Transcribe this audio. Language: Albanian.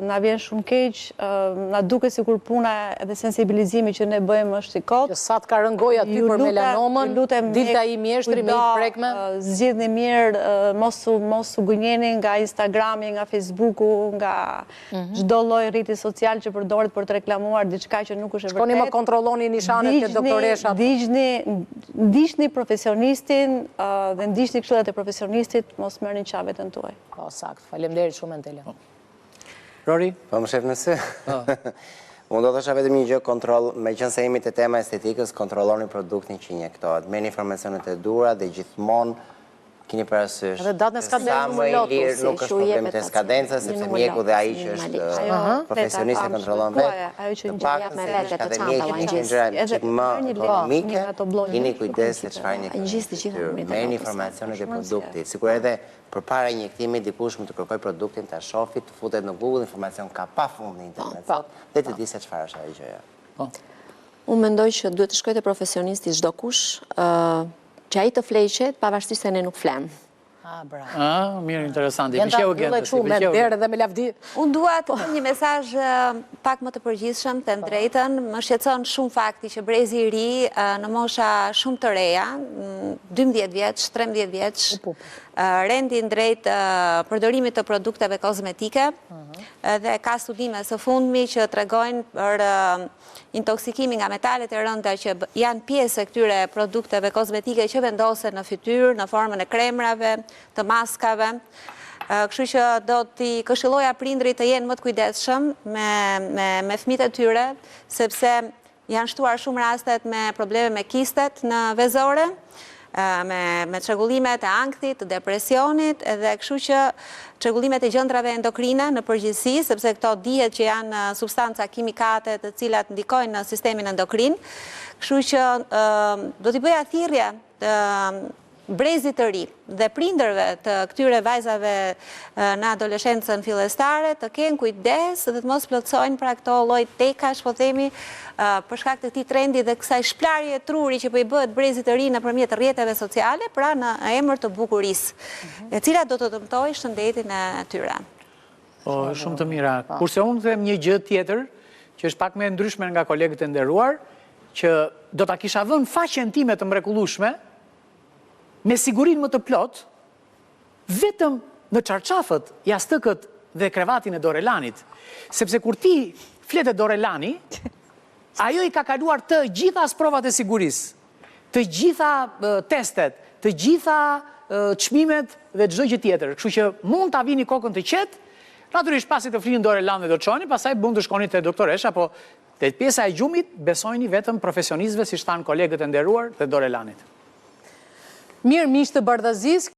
Na vjen shumë keq, na duket sikur puna dhe sensibilizimi që ne bëjmë është i kotë. Që sa të ka rënë goja ty për melanomën, dilte ai mjeshtri me i prekme. Zgjidhni mirë, mos u mos u gënjeni nga Instagrami, nga Facebooku, nga mhm. çdo lloj rrjeti social që përdoret për të reklamuar diçka që nuk është e vërtetë. Shkoni më kontrolloni nishanet te doktoreshat. Ndiqni, ndiqni profesionistin dhe ndiqni këshillat e profesionistit, mos merrni në qafë veten tuaj. Po, saktë. Faleminderit shumë Entela. Po. Rori? Po më shef në sy. Po. Unë do të thosha vetëm një gjë, kontroll, meqenëse jemi te tema e estetikës, kontrolloni produktin që injektohet. Merrni informacionet e duhura dhe gjithmonë kini parasysh. Edhe datën e skadencës. Sa më i lirë nuk është problemi te skadenca, sepse mjeku dhe ai që është profesionist e kontrollon vetë. Të paktën se diçka dhe mjekimi që janë gjëra çik më ekonomike, kini kujdes se çfarë injektoni. Merrni informacionet e produktit, sikur edhe Përpara injektimit dikush mund të kërkojë produktin, ta shofi, të futet në Google, informacion ka pafund në internet sot dhe të di se çfarë është ajo gjëja. Po. Unë mendoj që duhet të shkojë te profesionisti çdokush, që ai të flejë i qetë, pavarësisht se ne nuk flemë. Ah, bravo. Ah, mirë, interesant. I pëlqeu Genta, i me nder dhe me lavdi. Unë dua të them një mesazh pak më të përgjithshëm, them të drejtën, më shqetëson shumë fakti që brezi i ri në mosha shumë të reja, 12 vjeç, 13 vjeç, rendin drejt përdorimit të produkteve kozmetike dhe ka studime së fundmi që tregojnë për intoksikimin nga metalet e rënda që janë pjesë e këtyre produkteve kozmetike që vendosen në fytyrë, në formën e kremrave, të maskave. Kështu që do t'i këshilloja prindërit të jenë më të kujdesshëm me me me fëmijët e tyre, sepse Janë shtuar shumë rastet me probleme me kistet në vezore, me me çrregullimet e ankthit, të depresionit dhe kështu që çrregullimet e gjëndrave endokrine në përgjithësi, sepse këto dihet që janë substanca kimikate të cilat ndikojnë në sistemin endokrin. Kështu që do t'i bëja thirrje brezit të ri dhe prindërve të këtyre vajzave në adoleshencën fillestare të kenë kujdes dhe të mos plotësojnë pra këto lloj tekash, po themi, për shkak të këtij trendi dhe kësaj shplarje truri që po i bëhet brezit të ri nëpërmjet rrjeteve sociale, pra në emër të bukurisë, e cila do të dëmtojë shëndetin e tyre. Po, shumë të mira. Po. Kurse unë them një gjë tjetër, që është pak më e ndryshme nga kolegët e nderuar, që do ta kisha vënë faqen time të mrekullueshme me sigurinë më të plotë vetëm në çarçafët, jastëkët dhe krevatin e Dorelanit. Sepse kur ti fle te Dorelani, ajo i ka kaluar të gjitha sprovat e sigurisë, të gjitha testet, të gjitha çmimet dhe çdo gjë tjetër. Kështu që mund ta vini kokën të qetë, natyrisht pasi të flini në Dorelan dhe do çoheni, pastaj mund të shkoni te doktoresha, po Te pjesa e gjumit besojini vetëm profesionistëve siç thanë kolegët e nderuar dhe Dorelanit. Mirë miq të Bardhazisë.